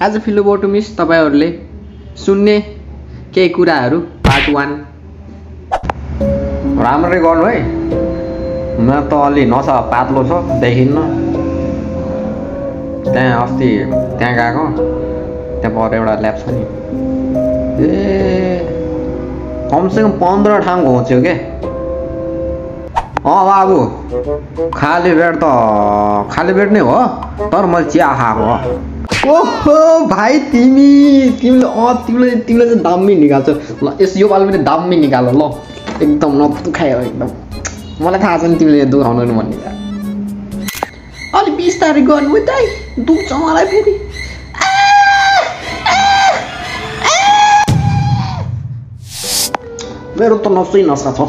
आज फिलोबोटो मिस तपाईहरुले सुन्ने केही कुराहरु पार्ट 1 राम्ररी गर्नु है। म त अलि नसा पातलो छ देखिन्न। त्यहाँ अस्ति त्यहाँ गएको त्यहाँ पर एउटा ल्याब छ नि ए कमसेकम 15 ठाउँ घुम्यो के। बाबु खाली पेट नै हो तर मैले चिया खाएको। ओहो भाइ तिमीले चाहिँ दामी निकाल्छ ल। यस यो पालि पनि दामी निकाल ल एकदम नदुखायो एकदम। मलाई थाहा छ नि तिमीले दुखाउनु भन्ने। अलि बिस्तारै गर्नु दाइ दुख्छ मलाई फेरि। मेरो त नसा छ।